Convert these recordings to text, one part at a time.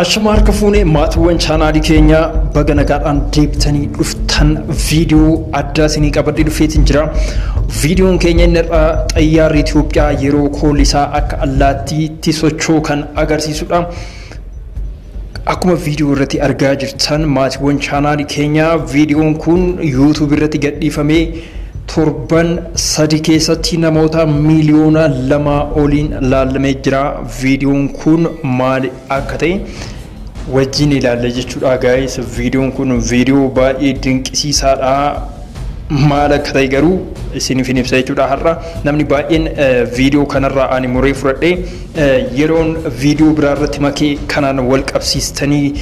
Ashama harka fuunee, maatiiwwan chaanaalii keenyaa, baga nagaadhaan deebitanii dhuftan. Viidiyoo addaa isinii qabadhee dhufeetiin jira. Viidiyoon keenya inni irraa xayyaarri Itoophiyaa yeroo koolli isaa akka allaattiitti socho'u kan agarsiisudha. Akkuma viidiyoo irratti argaa jirtan, maatiiwwan chaanaalii keenyaa, viidiyoon kun YouTube irratti gadhiifamee torban 3 keessatti namoota miiliyoona 2 oliin laallamee jira. Viidiyoon kun maali akka ta'e wajjin ilaalla jechuudha, guys. Viidiyoon kun viidiyoo baay'ee dinqisiisaadha. Maal akka ta'e garuu isiniif hin ibsa jechuudha har'a. Namni baay'een viidiyoo kanarraa ani muree fudhadhee yeroon viidiyoo biraa irratti makee kanaan wal qabsiistanii,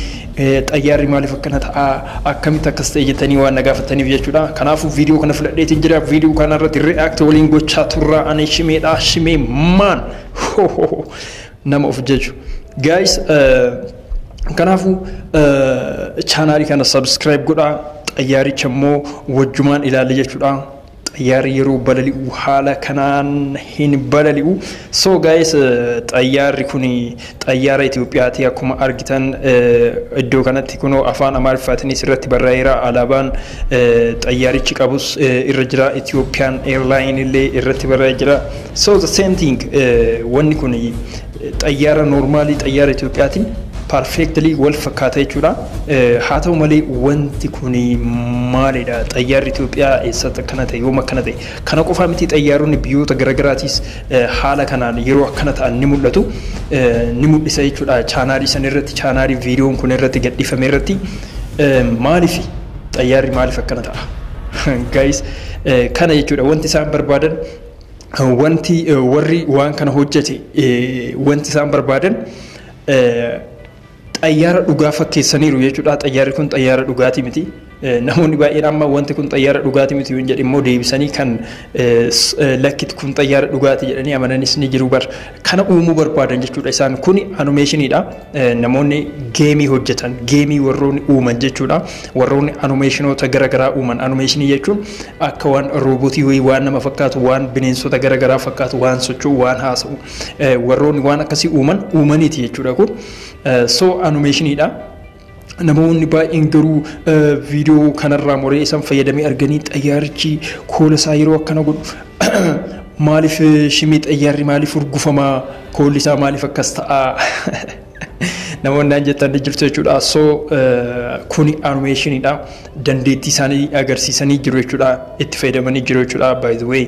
xayyaarri maaliif akkana ta'a, akkamitti akkas ta'e jettanii waan na gaafataniif jechuudha. Kanaafuu viidiyoo kana fudhadheetiin jira. Viidiyoo kana irratti react waliin gochaa turraa. Ani Shimeedha, Shimee maan nama of jechu. Guys, kanaafuu chaanaalii kana subscribe godhaa. Xayyaaricha immoo wajjumaan ilaalla jechuudha. Xayyaarri yeroo balali'u haala kanaan hin balali'u. So guys, xayyaarri kun xayyaara Itoophiyaati. Akkuma argitan iddoo kanatti kunoo afaan Amaariffaatiinis irratti barraa'eera. Alaabaan xayyaarichi qabus irra jira. Ethiopian Airline illee irratti barraa'ee jira. So the same thing, wanni kun xayyaara normalii xayyaara Itoophiyaatiin perfectly wal fakkaata jechuudha. Haa ta'u malee wanti kun maalidha? Xayyaarri Itoophiyaa eessatti akkana ta'e? Yoom akkana ta'e? Kana qofaa miti, xayyaaronni biyyoota garaagaraatis haala kanaan yeroo akkana ta'an ni mul'atu. Ni mul'isa jechuudha. Chaanaalii san irratti, chaanaalii viidiyoon kun irratti gadhiifame irratti, maaliif xayyaarri maaliif akkana ta'a? Guys, kana jechuudha wanti isaan barbaadan, wanti warri waan kana hojjete wanti isaan barbaadan xayyaara dhugaa fakkeessaniiru jechuudha. Xayyaarri kun xayyaara dhugaatii miti. Namoonni baay'een amma wanti kun xayyaara dhugaatii miti yoon jedhe immoo deebisanii kan lakkitti kun xayyaara dhugaatii jedhanii amananis ni jiru bar. Kana uumuu barbaadan jechuudha isaan kun animationiidha. Namoonni gameii hojjetan, gameii warroonni uuman jechuudha. Warroonni animationoota garaagaraa uuman. Animationii jechuun akka waan roobootii wayii, waan nama fakkaatu, waan bineensota garaagaraa fakkaatu, waan socho'u, waan haasa'u, warroonni waan akkasii uuman uumaniiti jechuudha kun. So animationiidha. Namoonni baay'een garuu viidiyoo kanarraa muree isaan fayyadamee arganii, xayyaarichi koola isaa yeroo akkana godhu maaliif, Shimii, xayyaarri maaliif urgufamaa, koolli isaa maaliif akkas ta'a namoonni naan jettan ni jirtu jechuudha. So kuni animationiidha. Dandeettii isaanii agarsiisanii jiru jechuudha. Itti fayyadamanii jiru jechuudha. By the way,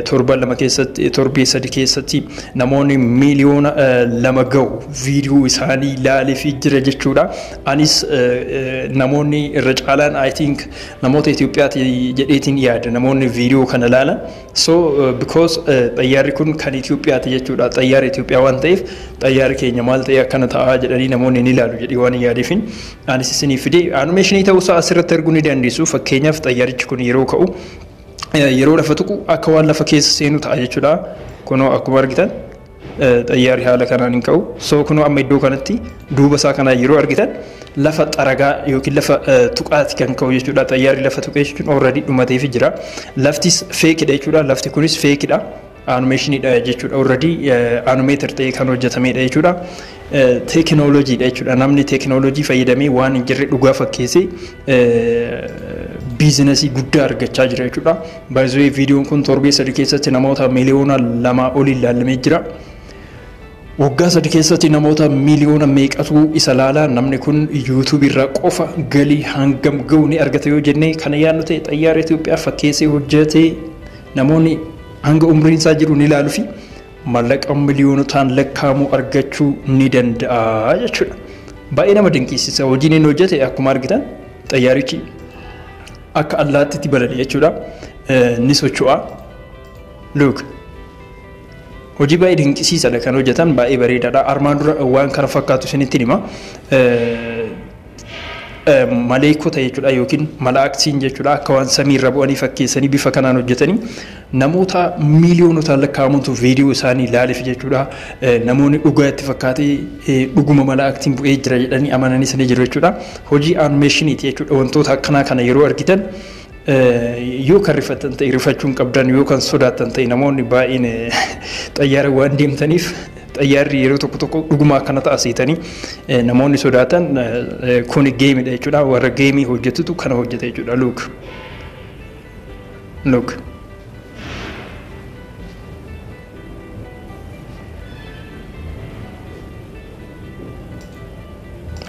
torban 2 keessatti, torbee 3 keessatti namoonni miiliyoona 2 ga'u viidiyoo isaanii ilaaleefii jira jechuudha. Anis namoonni irra caalaan, I think, namoota Itoophiyaati jedheetiin yaada namoonni viidiyoo kana ilaalan. So because xayyaarri kun kan Itoophiyaati jechuudha. Xayyaara Itoophiyaa waan ta'eef, xayyaarri keenya maal ta'e akkana ta'aa jedhanii namoonni ni ilaalu jedhee waan yaadeefin anis isinii fide. Animationii ta'uusaa asirratti arguu ni dandeessu. Fakkeenyaaf, xayyaarichi kun yeroo ka'u, yeroo lafa tuqu akka waan lafa keessa seenu ta'a jechuudha. Kunoo akkuma argitan xayyaarri haala kanaan hin ka'u. So kunoo amma iddoo kanatti duuba isaa kanaa yeroo argitan lafa xaragaa yookiin lafa tuqaati kan ka'u jechuudha. Xayyaarri lafa tuqee jechuun already dhumateefi jira. Laftis fakeidha jechuudha. Lafti kunis fakeidha. Animationiidha jechuudha. Already animated ta'ee kan hojjetamedha jechuudha. Teekinooloojiidha jechuudha. Namni teekinooloojii fayyadamee waan hin jirre dhugaa fakkeessee businessii guddaa argachaa jira jechuudha. Baay'ee viidiyoon kun torbee 3 keessatti namoota miiliyoona 2 oliin ilaalamee jira. Waggaa 3 keessatti namoota miiliyoona meeqatu isa laala? Namni kun YouTube irraa qofa galii hangam ga'u ni argata yoo jennee kana yaadnu ta'e, xayyaara Itoophiyaa fakkeessee hojjetee namoonni hanga umriin isaa jiru ni ilaalu fi maallaqa miliyoonotaan lakkaa'amu argachuu ni danda'a jechuudha. Baay'ee nama dinqisiisa hojiin inni hojjete. Akkuma argitan xayyaarichi akka allaattiitti balali'a jechuudha. Ni socho'a. Look. Hojii baay'ee dinqisiisadha kan hojjetan, baay'ee bareedaadha. Armaan dura waan kana fakkaatu isinitti hima. Maleekota jechuudha yookiin malaaktiin jechuudha, akka waan samiirra bu'anii fakkeessanii bifa kanaan hojjetanii namoota miiliyoonotaan lakkaa'amantu viidiyoo isaanii ilaaleef jechuudha. Namoonni dhugaa itti fakkaatee dhuguma malaaktiin bu'ee jira jedhanii amananis ni jiru jechuudha. Hojii animationiiti jechuudha. Wantoota akkanaa kana yeroo argitan yoo kan rifattan ta'e rifachuu hin qabdan, yoo kan sodaattan ta'e, namoonni baay'een xayyaara waan deemtaniif Xayyaarri yeroo tokko tokko dhuguma akkana ta'a seetanii namoonni sodaatan, kun gameiidha jechuudha. Warra gameii hojjetutu kana hojjeta jechuudha. Look. Look.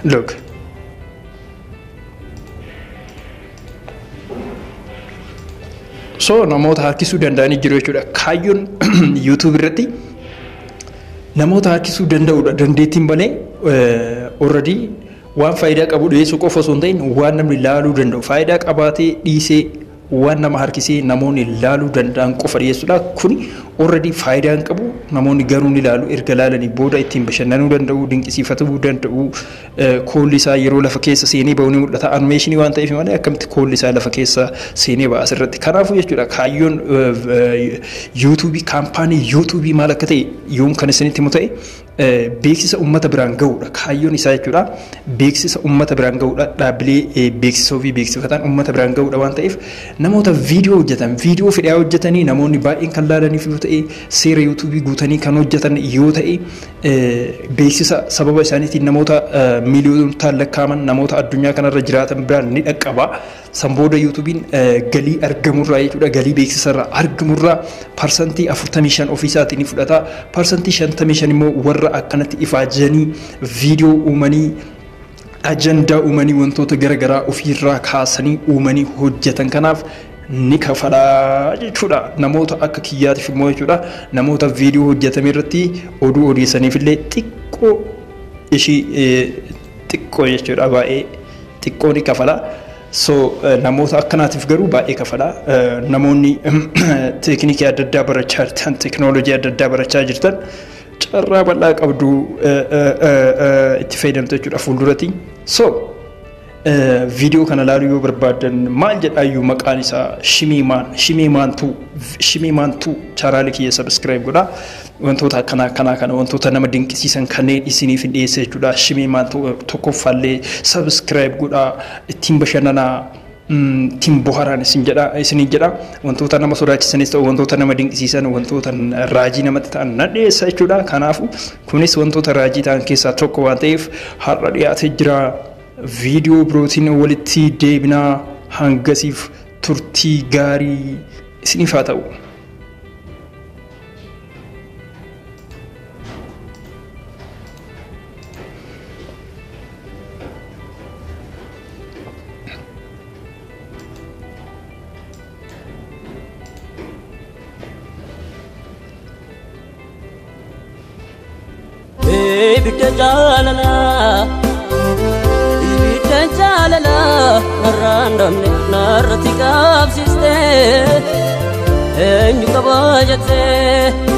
Look. So namoota harkisuu danda'anii jiru jechuudha. Kaayyoon YouTube irratti namoota harkisuu danda'udha. Dandeettiin malee already waan faayidaa qabu dhiyeessuu qofa osoo hin ta'in, waan namni laaluu danda'u, faayidaa qabaatee dhiisee, waan nama harkisee namoonni laaluu danda'an qofa dhiyeessuudha. Kuni already faayidaa hin qabu, namoonni garuu ni laalu. Erga laalanii booda ittiin bashannanuu danda'u, dinqisiifatuu danda'u. Koolli isaa yeroo lafa keessa seenee bahu ni mul'ata. Animationii waan ta'eef malee akkamitti koolli isaa lafa keessa seenee ba'a asirratti? Kanaafuu jechuudha, kaayyoon YouTubeii, kaampaanii YouTubeii maal akka ta'e yoom kan isinitti himu ta'e, beeksisa uummata biraan ga'uudha. Kaayyoon isaa jechuudha, beeksisa uummata biraan ga'uudha. Dhaabbilee beeksisa ofii beeksifatan uummata biraan ga'uudha waan ta'eef, namoota viidiyoo hojjetan, viidiyoo fedhaa hojjetanii namoonni baay'een kan laalaniif yoo ta'e, seera YouTubeii guutanii kan hojjetan yoo ta'e, beeksisa sababa isaaniitiin namoota miiliyoonotaan lakkaa'aman, namoota addunyaa kanarra jiraatan biraan ni dhaqqaba. San booda YouTubeiin galii argamurraa jechuudha, galii beeksisarraa argamurraa 45% ofiisaatii ni fudhata. 55% immoo warra akkanatti ifaajanii viidiyoo uumanii, ajandaa uumanii, wantoota garaagaraa ofiirraa kaasanii uumanii hojjetan kanaaf ni kafalaa jechuudha. Namoota akka kiyyaatiif immoo jechuudha, namoota viidiyoo hojjetame irratti oduu odeessaniif illee xiqqoo ishii xiqqoo jechuudha, baay'ee xiqqoo ni kafala. So namoota akkanaatiif garuu baay'ee kafala. Namoonni teeknikii adda addaa barachaa jirtan, teeknooloojii adda addaa barachaa jirtan, carraa bal'aa qabdu, itti fayyadamtu jechuudha fuulduratti. So viidiyoo kana ilaaluu yoo barbaaddan, maal jedhaayyuu, maqaan isaa Shimiimaan, Shimiimaantuu, Shimiimaantuu. Chaanaalii kiyya subscribe godhaa. Wantoota akkanaa akkanaa kana, wantoota nama dinqisiisan kanneen isiniif hin dhiyeesse jechuudha. Shimiimaantuu tokkoffaallee subscribe godhaa, ittiin bashannanaa, ittiin bohaaraan isin jedha, isiniin jedha. Wantoota nama sodaachisanis ta'u, wantoota nama dinqisiisan, wantoota raajii namatti ta'an na dhiyeessa jechuudha. Kanaafuu kunis wantoota raajii ta'an keessaa tokko waan ta'eef har'a dhiyaatee jira. Viidiyoo birootiin walitti deebinaa, hangasiif turtii gaarii isiniif haa ta'u. Ibidda jaalalaa, ibidda jaalalaa narraan dhabne narratti qabsiiste, eenyu qabaa jettee.